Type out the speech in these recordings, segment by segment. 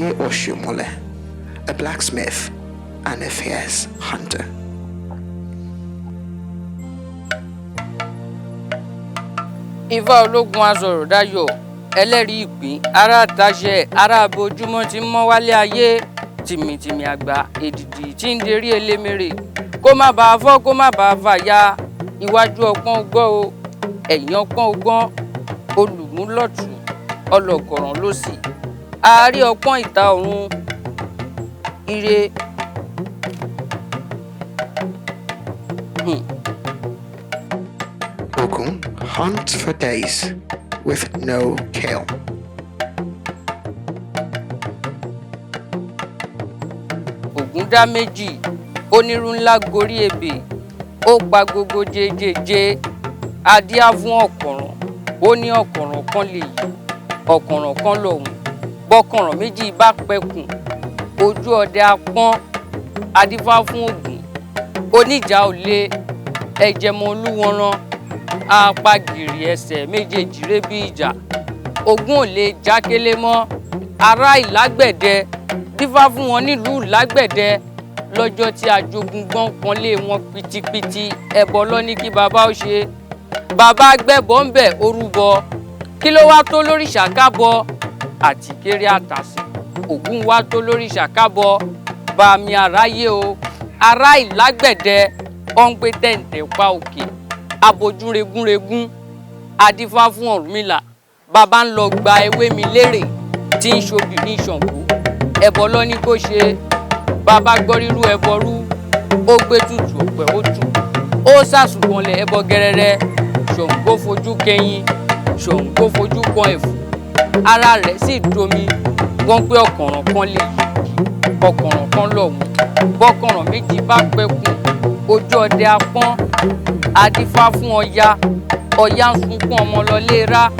Jaiye Oshiomhole, a blacksmith and a fierce hunter. Ifá ológun asọ̀rọ̀ dayọ̀, ẹlẹ́rìí ìpín, ará àtàṣe, ará abojúmọ́ tí ń mọ́ wálé ayé, tìmìtìmì àgbà, èdìdì tí ń derí elémèrè, kó má bàa fọ́, kó má bàa fàya, iwájú ọpọ́n ọgbọ́n o, ẹ̀yìn ọpọ́n ọgbọ́n, olùmúlọ̀tún, ọlọ́gọ̀ràn lósì, àárí ọpọ́n ìta ọ̀run, ire. Ogun hunts for days with no kill. Ògún dá méjì, onírú ńlá gorí ebè, ó pa gbogbo jejeje, adíá fún ọ̀kànràn, ó ní ọ̀kànràn kan lèyí, ọ̀kànràn kan lọ̀hún, bọ́kànràn méjì bá pẹkùn, ojú ọdẹ apọ́n, adífá fún Ògún, oníjà ò le, ẹ̀jẹ̀mọ olúwọ̀nràn, apagìrì ẹsẹ̀ méjèèjì ré bí ìjà, Ògún ò lè jákélé mọ́, ará ìlágbẹ̀dẹ, dífá fún wọn nílùú ìlágbẹ̀dẹ lọ́jọ́ tí ajogun gbọ́n kan lé wọn pitipiti, ẹbọ lọ ní kí bàbá ó ṣe, bàbá gbẹ́bọ ń bẹ̀ orúbọ, kí ló wá tó lórí ṣàkábọ àti kéré àtàsí, Ògún wá tó lórí ṣàkábọ, bàmí àráyé o, ará ìlágbẹ̀dẹ, ó ń gbé tẹ̀ǹtẹ̀ pa òkè, abojú regúnregún, adífá fún Ọ̀rúnmìlà, bàbá ń lọ gba ewé mi lérè tí ń ṣobìnrin Ṣàngó, ẹbọ lọ ní kó ṣe, bàbá gbọ́ rírú ẹbọ rú, ó gbé tutù ọ̀pẹ ó tù, ó sàsùnwọ̀nlẹ̀ ẹbọ gẹrẹrẹ, Ṣàngó fojú kẹyìn, Ṣàngó fojú kan ẹ̀fù, ara rẹ̀ sì domi, wọ́n pé ọ̀kànràn kan lè yí, ọ̀kànràn kan lọ̀hún, bọ́kànràn méjì bá pẹkùn, ojú ọdẹ apọ́n, adífá fún Ọya, Ọya ń sunkún ọmọ lọlé rá,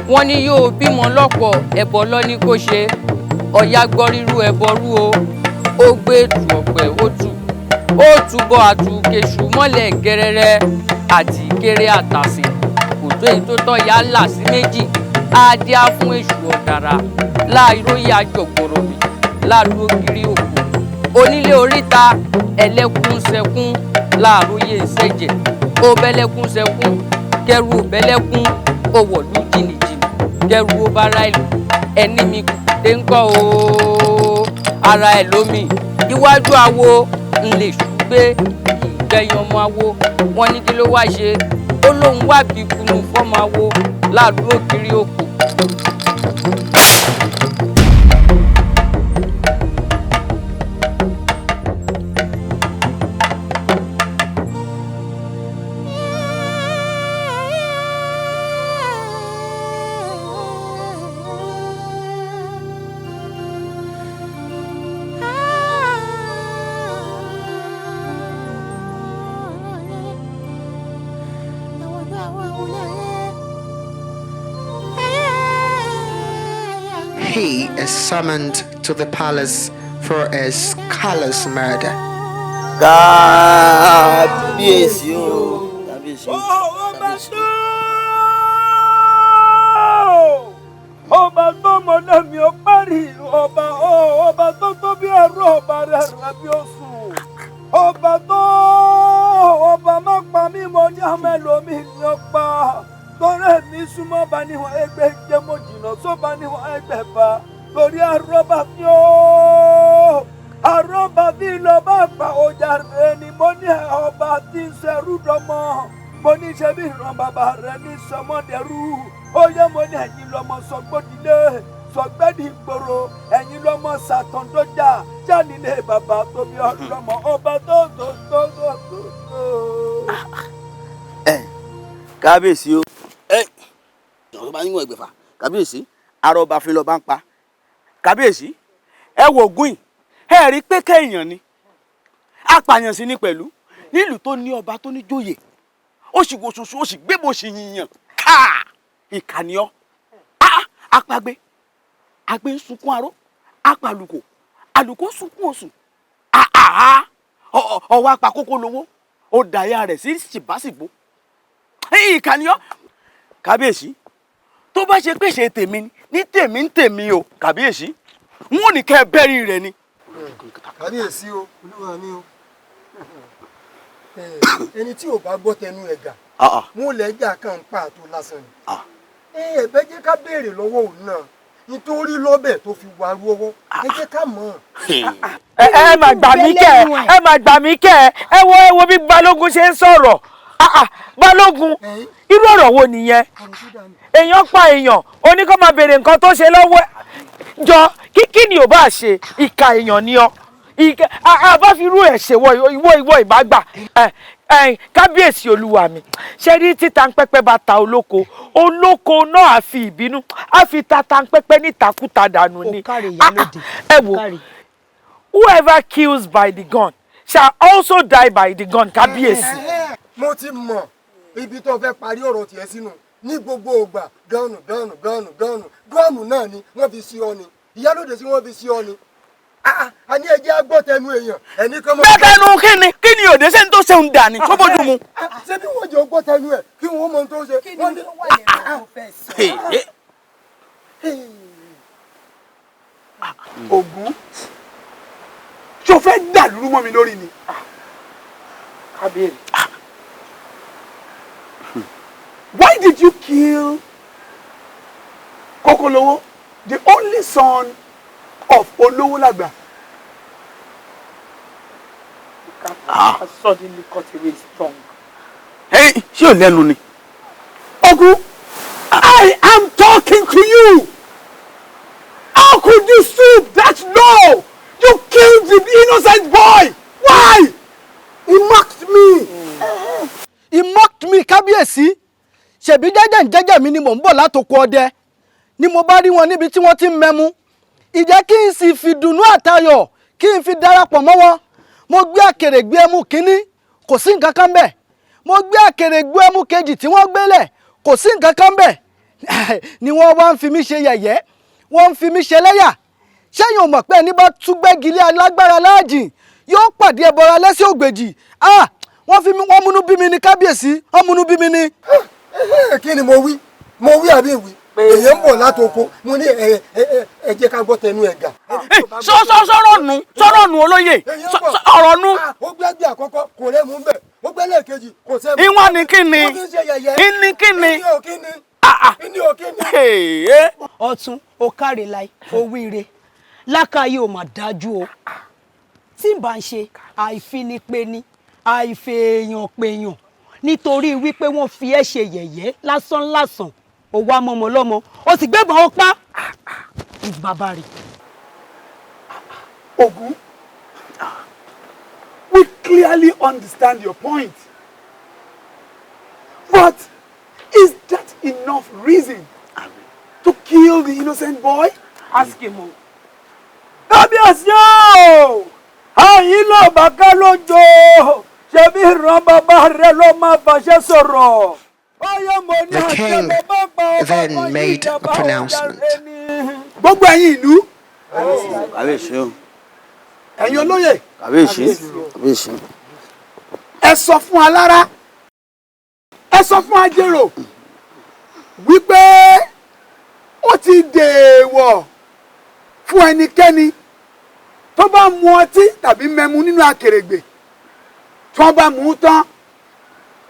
wọ́n ní yóò bímọ lọ́pọ̀, ẹbọ lọ ní kó ṣe, Ọya gbọ́ rírú ẹbọ rú o, ó gbé ètù ọ̀pẹ ó tù, ó túbọ̀ àtúkèṣù mọ́lẹ̀ gẹrẹrẹ àti kéré àtàsè, kò tó èyí tó tọ́ ya là sí méjì, adíá fún èṣù ọ̀dàrà, láìróyè àjọgbọ̀rọ̀ mi, láàlú ògiri òkú, onílé oríta, ẹlẹ́kùn sẹkún, láàróyè ìṣẹ̀jẹ̀, ó bẹ́lẹ́kún sẹkún, kẹrù ò bẹ́lẹ́kún, ó wọ̀lú jìnnìjìnnì, kẹrù ó bára ìlú, ẹni mi kùkùté ń kọ́ o, ara ẹ̀ lómi, iwájú awo ń lè ṣùgbé, kì í gbẹ̀yìn ọmọ awo, wọ́n ní kí ló wá ṣe, ó lóun wá bí kunu fọ́mọ awo, láàlú ògiri òkú. He is summoned to the palace for his callous murder. Kábíyèsí o, kábíyèsí o, kábíyèsí o. Ọba tó mọ náà mi ò parí, ọba ọba tó tó bí ẹrú, ọba rẹ̀ rẹ̀ bí oṣù. Ọba tó ọba má pa mí mọ ní ọmọ ẹlòmíì ní ọpa. Torí mi súnmọ́ bá níwọ̀n ẹgbẹ́ jẹ́ mo jìnnà sọ́ba níwọ̀n ẹgbẹ́ bá. Torí àrọ́bà fi ó, àrọ́bà fi lọ bá pa ọjà rẹ̀ ni mo ní ọba tí ń ṣerú dọmọ. Mo ní ṣe bí ìran bàbá rẹ̀ ní sọmọdẹrú. Ó yẹ mo ní ẹ̀yin lọ́mọ sọgbọ́dílé, sọgbẹ́dì ìgboro, ẹ̀yin lọ́mọ sàtọ̀ndọ́jà, jánilé bàbá tóbi ọlọ́mọ ọba tó tó tó tó tó tó. Kábíyèsí o, ẹ ọ̀rọ̀ bá níwọ̀n ẹgbẹ̀fà, kábíyèsí, arọba fi lọ́ba ń pa. Kábíyèsí, ẹ wo Ògún yìí, ẹ rí pé kéèyàn ni, apààyàn sì ni pẹ̀lú, nílùú tó ní ọba tó ní jóyè, ó sì wo ṣoṣo, ó sì gbé bó ṣe yìnyín, káà ìkànnì ọ, apagbe, agbe ń sunkún aró, apàlùkò, àlùkò ń sunkún oṣù, ọwọ́ apakókó lowó, ó dàyà rẹ̀ sí ṣìbáṣìbó, ìkànnì ọ. Kábíyèsí, tó bá ṣe pèsè tèmi ní tèmi ń tèmi o, kábíyèsí, N ó ní kẹ́ ẹ bẹ́rí rẹ̀ ni. Kábíyèsí o, olúwa mi o, ẹni tí ò bá gbọ́ tẹnu ẹ̀gà wọn lè gà kàn ń pa àtò lásán ni. Ẹ bẹ́ jẹ́ ká béèrè lọ́wọ́ òun náà nítorí lọ́bẹ̀ tó fi wà rú ọwọ́, ẹ jẹ́ ká mọ̀. Ẹ má gbà mí kẹ́, ẹ má gbà mí kẹ́. Ẹ wo bí Balógun ṣe ń sọ̀rọ̀. Balógun, irú ọ̀rọ̀ wo nìyẹn? Èèyàn pa èèyàn, ó ní kó máa béèrè nǹkan tó ṣe lọ́wọ́ jọ. Kí ni ò bá ṣe? Ìka èèyàn ni ọ. A bá fi irú ẹ̀ ṣe wọ ìwọ ìbá gbà. Kábíyèsí, olúwa mi, ṣe rí títa pẹ́pẹ́ bá ta olóko, olóko náà á fi ìbínú á fi ta tanpẹ́pẹ́ nítakúta dànù ni. Ẹ wo, whoever kills by the gun shall also die by the gun, kábíyèsí. Mo ti mọ̀ ibi tó fẹ́ parí ọ̀rọ̀ tiẹ̀ sínú. Ní gbogbo ògbà, gun gun gun gun gun náà ni wọ́n fi sí ọ ni, ìyálòdè sí wọ́n fi sí ọ ni. A ní ẹjẹ́ agbọ́tẹnu èèyàn ẹni kan mọ́. Gbẹ́tẹ̀nu kí ni? Kí ni òde ṣé ń tó ṣe ń dà ní tó bójú mu? Ṣé bí wọ́n jẹ́ gbọ́tẹnu ẹ̀ kí wọ́n mọ ohun tó ṣe? Kí ni ó wà lẹ́nu tó fẹ́ sọ? Ògún, ṣó fẹ́ dàlúrú mọ́ mi lórí ni? Kábíyèsí. Why did you kill Kokolowo, the only son of Olówólàgbà? Ah. Suddenly cut away his tongue. Ṣé ò lẹ́nu ni? Ogun, I am talking to you. How could you stoop that low? You killed the innocent boy. Why? He mocked me. He mocked me, kábíyèsí. Ṣèbí jẹ́jẹ́ ń jẹ́jẹ́ mi ni mò ń bọ̀ látoko ọdẹ ni mo bá rí wọn níbi tí wọ́n ti ń mẹ́mú. Ìjẹ́ kí n sì fi dùnnú àtayọ̀ kí n fi darapọ̀ mọ́ wọn. Mo gbé àkèrègbè ẹmu kínní, kò sí nǹkan kan bẹ́ẹ̀. Mo gbé àkèrègbè ẹmu kejì tí wọ́n gbélẹ̀, kò sí nǹkan kan bẹ́ẹ̀. Ni wọ́n wá ń fi mí ṣe yẹ̀yẹ́, wọ́n ń fi mí ṣe lẹ́yà. Ṣẹ́yìn ò mọ̀ pé ẹni bá túgbẹ́gi lé alágbára láàjìn yóò pàdé ẹbọra lẹ́sẹ̀ ògbèjì? Ah, wọ́n fi mí, wọ́n múnú bí mi ní, kábíyèsí, wọ́n múnú bí mi ní. Kí ni mo wí? Mo wí àbí ìwí? Èyí ń bọ̀ látoko, mo ní ẹ ẹ ẹ jẹ́ ká gbọ́ tẹnu ẹ̀ gà. Sọ̀rọ̀ nu, sọ̀rọ̀ nu, olóyè, ọ̀rọ̀ nu. Ó gbẹ́gbẹ́ àkọ́kọ́, kò rẹ́mu ń bẹ̀. Ó gbẹ́ lẹ́ẹ̀kejì, kò sẹ́mu. Ìwọ̀n ni kí ni? Ó fi ń ṣe yẹ̀yẹ́. Ìní kí ni? Ìní ò kí ni? Ìní ò kí ni? Ọ̀tún, ó káre láì owíire lákàáyé, ò mà dájú o. Tí n bá ń ṣe àìfinipeni, àìfèèyàn pèèyàn, nítorí wípé wọ́n fi ẹ́ ṣe yẹ̀yẹ́ lásán lásán, ó wá mọ́mọ́ lọ́mọ, ó sì gbébọn, ó pa bàbá rẹ̀. Ogun, we clearly understand your point. But is that enough reason to kill the innocent boy? Ask him o. Kábíyèsí o! Àyìn ló bàkà lójó, ṣebí ìran bàbá rẹ ló máa fàṣẹ sọ̀rọ̀. The king then made a pronouncement. Gbogbo ẹ̀yin ìlú, Kàbíyèsí o. ẹ̀yin olóyè, Kàbíyèsí, kàbíyèsí. Ẹ sọ fún alára, ẹ sọ fún ajérò wípé ó ti dèèwọ̀ fún ẹnikẹ́ni tó bá mu ọtí tàbí mẹ́mu nínú akèrègbè. Tí wọ́n bá mú un tán,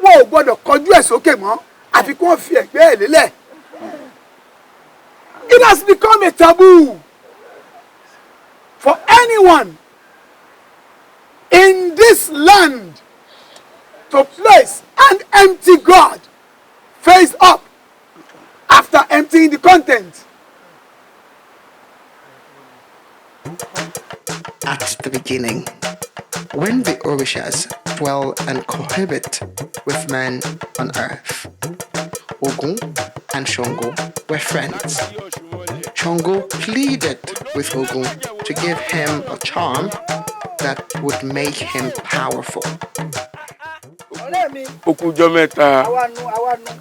wọn ò gbọ́dọ̀ kọjú ẹ̀ sókè mọ́, àfi kí wọ́n fi ẹ̀gbẹ́ ẹ̀ lélẹ̀. It has become a taboo for anyone in this land to place an empty gourd face up after emptying the content. At the beginning, when the Orishas dwell and cohabit with men on earth, Ogun and Shango were friends. Shango pleaded with Ogun to give him a charm that would make him powerful. Ọ̀rẹ́ mi. Ó kújọ́ mẹ́ta. Àwa nu, àwa nu.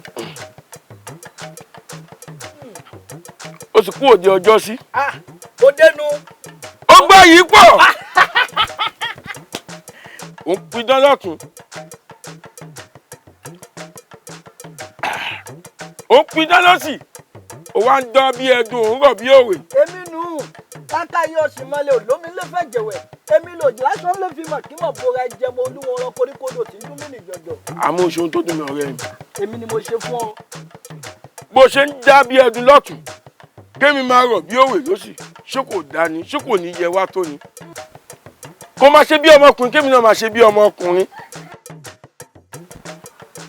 Ó sì kú òde ọjọ́ sí. Ah, ó dénú. Ó gbọ́ yìí pọ̀, ó ń pidán lọ́tún, ó ń pidán lọ́sì, ó wá ń dán bí ẹdun, òun rọ̀ bí òwe. Èmi nù káká. Lákàáyé ọ̀sìnmọ́lẹ̀ olómi lè fẹ́ jẹ̀wẹ̀, èmi lòdì lásán lè fi mọ̀ kí mọ̀ bora jẹmọ olúwọn ọ̀rọ̀ koríkodò tí ń dún mí nì jọjọ. Àmọ́ oṣù tó dùn mí, ọ̀rẹ́ mi. Èmi ni mo ṣe fún ọ. Bó ṣe ń dá bí ẹdun lọ́tún, kémi máa rọ̀ bí òwe lósì, ṣé kò dá ni? Ṣé kò ní yẹ wá tó ni? Kó máa ṣe bí ọmọkùnrin, kémi náà máa ṣe bí ọmọkùnrin.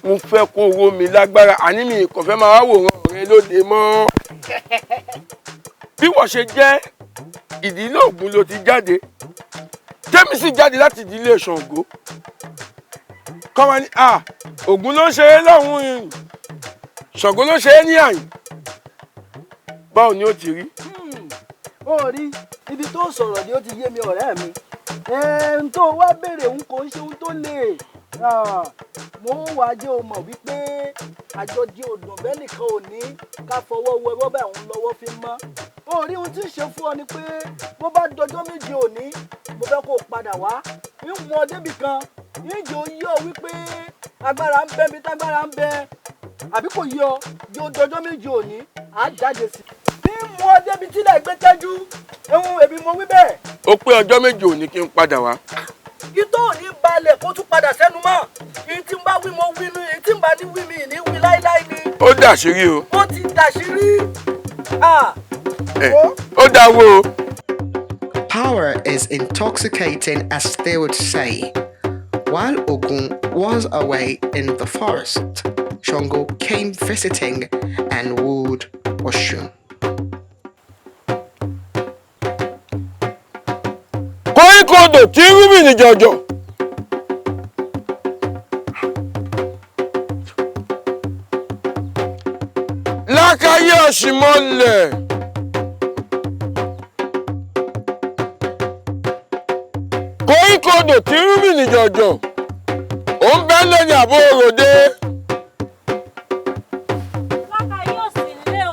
Mo fẹ́ kó owó mi lágbára, àní mi kò fẹ́ máa wá wòran ọ̀rẹ́ lóde mọ́. Bí wọ́n ṣe jẹ́ ìdílé Ògún ló ti jáde, tẹ́mi sì jáde láti ìdílé Ṣàngó, kọ́ máa ní à Ògún ló ń ṣeré lọ́hùn-ún, Ṣàngó ló ń ṣeré ní àyìn, báwo ni ó ti rí? Ó rí ibi tó sọ̀rọ̀ ni ó ti yé mi, ọ̀rẹ́ mi. Ẹ̀ẹ́n tó wá béèrè òun kò ń ṣe ohun tó lè. Mo wá jẹ́ o mọ̀ wípé àjọjẹ òdùn bẹ́ẹ̀ nìkan ò ní ká fọwọ́ wọ ẹwọ́ bẹ́ẹ̀ òun lọ́wọ́ fi mọ́. Ó rí ohun tí ń ṣe fún ọ ni pé bó bá dọjọ́ 7 òní, mo fẹ́ kó o padà wá. Ń mú ọ débì kan, ń jẹ́ o yé ọ wípé agbára ń bẹ bí tágbára ń bẹ. Àbí kò yé ọ, jẹ́ o dọjọ́ 7 òní, à á jáde sí i. Ń mú ọ débi tílẹ̀ gbé tẹ́jú, ehun èmi mo wí bẹ́ẹ̀. Ó pé ọjọ́ 7 òní kí n padà wá. Itó ò ní balẹ̀ kó tún padà sẹ́nu mọ́. Èyí tí ń bá wí mo wí nu, èyí tí ń bá ní wí mi ní wí láíláí ni. Ó dàṣírí o. Ó ti dàṣírí. Ó dáwó o. Power is intoxicating, as they would say. While Ogun was away in the forest, Shango came visiting and wooed Oshun. Koríko odò tí ń rú mi ní jọjọ. Lákàáyé ọ̀sìnmọ́lẹ̀. Koríko odò tí ń rú mi ní jọjọ. Ó ń bẹ́ lẹ́yìn àbó òròde. Lákàáyé òsì lé o.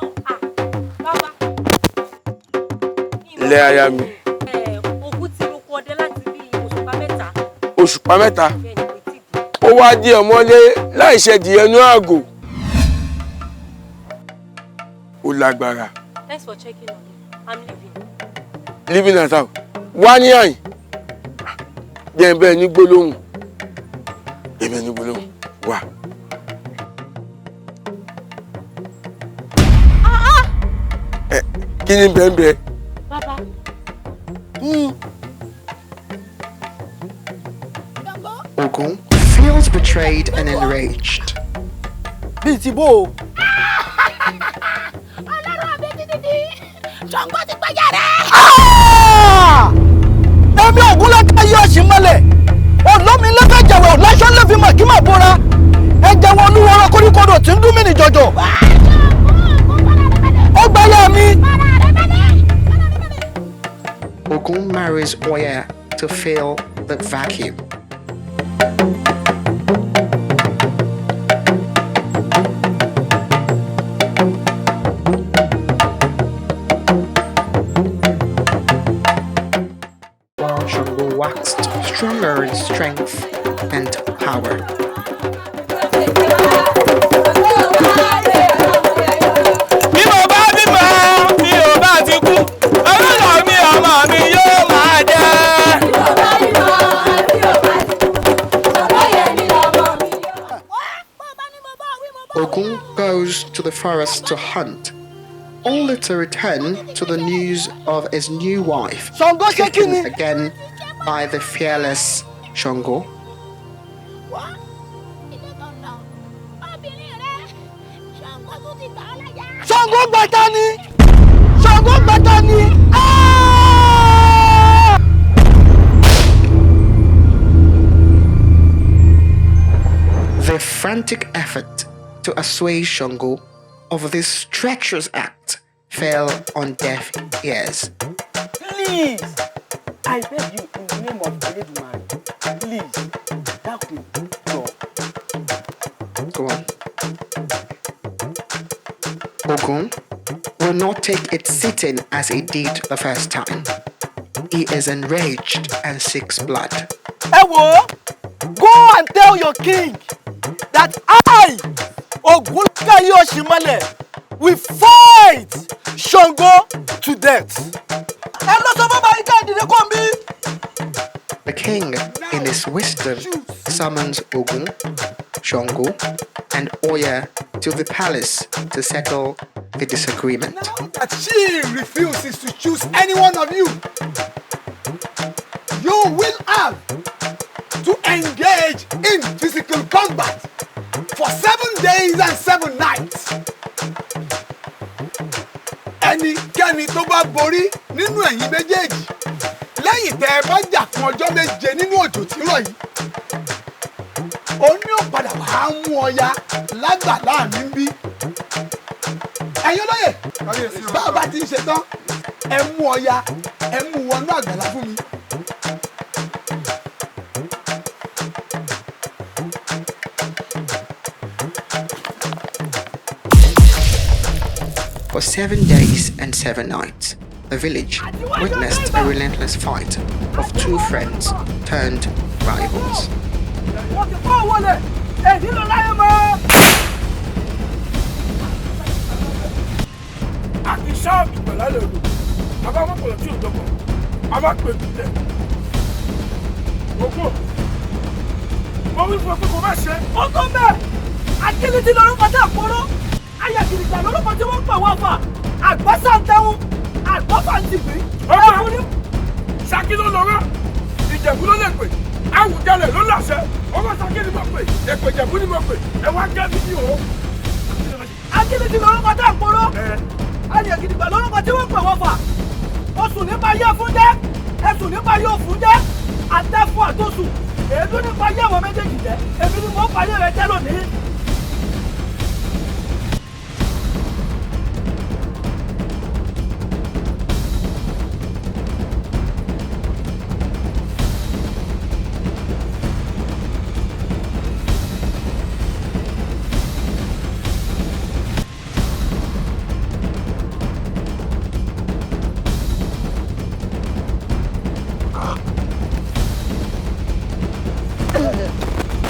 Bàbá. Ilé aya mi. Ògún ti roko ọdẹ láti bí òṣùpá 3. Òṣùpá 3. Ó wá di ọmọlé láì ṣe di ẹnu àgò. Ó lágbára. Thanks for checking on me. I'm leaving. Leaving us out. Wá ní àyìn. Jẹ́ bẹ́ẹ̀ ní gbólóhùn. Èmi ní gbólóhùn. Wá. Kí ni bẹ́ẹ̀ bẹ́ẹ̀? Bàbá. Ogun feels betrayed and enraged. Bíi ti bó o. Ọlọ́run àbí títí Ṣàngó ti gbájà rẹ̀. Èmi Ògún Lákàáyé ọ̀sìnmọ́lẹ̀, olómi lẹ́fẹ̀ẹ́ jẹ̀wẹ̀, ọ̀làṣọ́ lè fi mọ̀ kí mà bóra. Ẹ jẹ́wọ́ olúwọ́rọ́ koríkodò tí ń dún mí ní jọjọ. Ó gbáyà mi. Ogun marries Oya to fill the vacuum. While Shango waxed stronger in strength and power. Bí mo bá bímọ, mi ò bá ti kú, orúkọ mi ọmọ mi yóò máa jẹ́. Ogun goes to the forest to hunt, only to return to the news of his new wife, Ṣàngó ṣe kí taken ni? again by the fearless Shango. Ṣàngó gbàtà ni! Ṣàngó gbàtà ni! The frantic effort to assuage Shango of this treacherous act fell on deaf ears. Please, I beg you in the name of Elédùmarè, please, dákun jọ̀ọ́. Go on. Ogun will not take its sitting as he did the first time. He is enraged and seeks blood. Ẹ wò ó, go and tell your king that I, Ògún Lákàáyé Ọ̀ṣìnmọ́lẹ̀, will fight Ṣàngó to death. Ẹ lọ sọ fún báyìí káàdì ní kò mí. The king, in his wisdom, summons Ogun, Shango, and Oya to the palace to settle the disagreement. That she refuses to choose any one of you, you will have to engage in physical combat for 7 days and 7 nights. Ẹnikẹ́ni tó bá borí nínú ẹ̀yin méjèèjì lẹ́yìn tẹ́ ẹ bá jà fún ọjọ́ 7 nínú òjò tí rọ̀ yìí, òun ni ó padà wàá mú Ọya lágbàlá mi níbí. Ẹ̀yin olóyè, bá a bá ti ń ṣe tán, ẹ mú Ọya, ẹ mú wọnú àgbàlá fún mi. For 7 days and 7 nights, the village witnessed a relentless fight of two friends turned rivals. Wọ́n ti kọ́ wọlé èyí ló láyé mọ́. Àti ṣáàbì pẹ̀lú àlẹ́ odò bàbá wọn kò tí ò dọ́kọ̀ a bá pè jùlẹ̀ ògbó mo wí fún ọ pé kò má ṣe. Ó tó bẹ́ẹ̀, akílítí lórúkọ tí àpòrò ayàgìrìgbà lórúkọ tí wọ́n ń pè wọ́n fà àgbọ̀sà ń tẹ́wọ́n àgbọ̀fà ń tìgbín. Ọba Ṣakí ló lọ́rọ́, Ìjẹ̀bú ló lè pè, Àwùjalẹ̀ ló láṣẹ. Ọba Ṣakí ni mo pè, èpè Ìjẹ̀bú ni mo pè, ẹ wá jẹ́ mi ní o. Akílítí lórúkọ tí àpòrò ayàgìrìgbà lórúkọ tí wọ́n ń pè wọ́n fà oṣù nípa yẹ fún jẹ́, ẹ̀sùn nípa yóò fún jẹ́, àtẹ̀fún àtòsùn èédú nípa yẹ àwọn méjèèjì jẹ́, èmi ni mò ń parí rẹ̀ jẹ́ lónìí.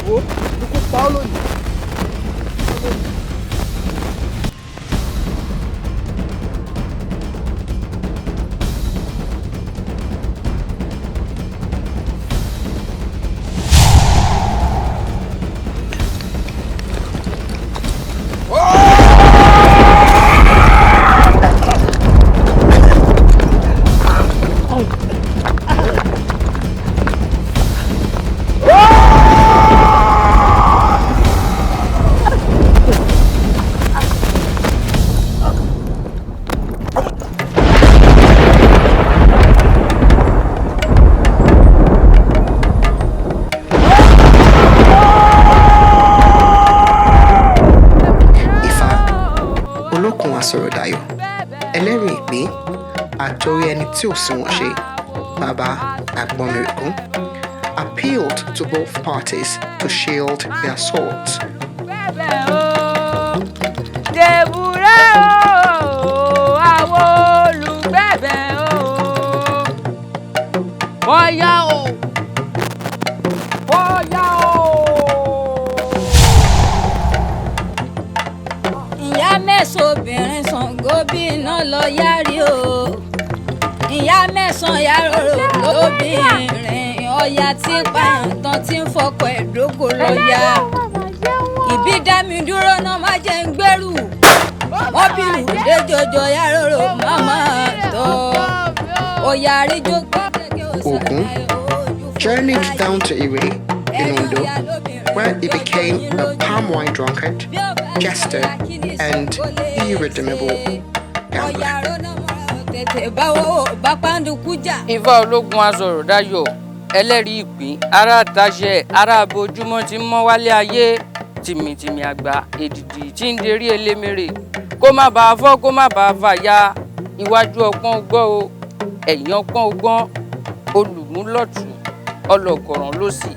Wo ikú pa ọ́ lónìí. Ifá, Olókun Asọ̀rọ̀dayọ̀, ẹlẹ́rìí ìpín, àtòrí ẹni tí ò sunwọ̀n ṣe, Bàbá Àgbọnnìrègún, appealed to both parties to shield their swords. Dèbúrẹ́ o, àwọn olùgbẹ̀bẹ̀ o. Ọya o, ọya o. Ìyá mẹ́sàn obìnrin Ṣàngó bí iná lọ yárí o, ìyá mẹ́sàn yàrá lóbìnrin Ọya tí ń pààyàn tán tí ń fọkọ̀ ẹ̀dógó lọ́ya ìbí dá mi dúró náà má jẹ́ ń gbèrú wọ́n bí lùdé jọjọ yàrá màmá tọ́ ọ̀yà àríjó gbẹ́gẹ́. Ogun journeyed down to Ire in Ondo, where he became a palm wine drunkard, jester, and irredeemable gambler. Tètè báwo bá pàǹdùkú jà. Ifá ológun Asọ̀rọ̀dayọ̀, ẹlẹ́rìí ìpín, ará àtàṣe, ará abojúmọ́ tí ń mọ́ wálé ayé, tìmìtìmì àgbà èdìdì tí ń derí elémèrè kó má bàa fọ́, kó má bàa fàya. Iwájú ọpọ́n ọgbọ́n o, ẹ̀yìn ọpọ́n ọgbọ́n, olùmúlọ̀tún ọlọ́kọ̀ràn lósì,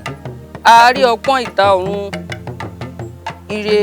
àárí ọpọ́n ìta ọ̀run ire.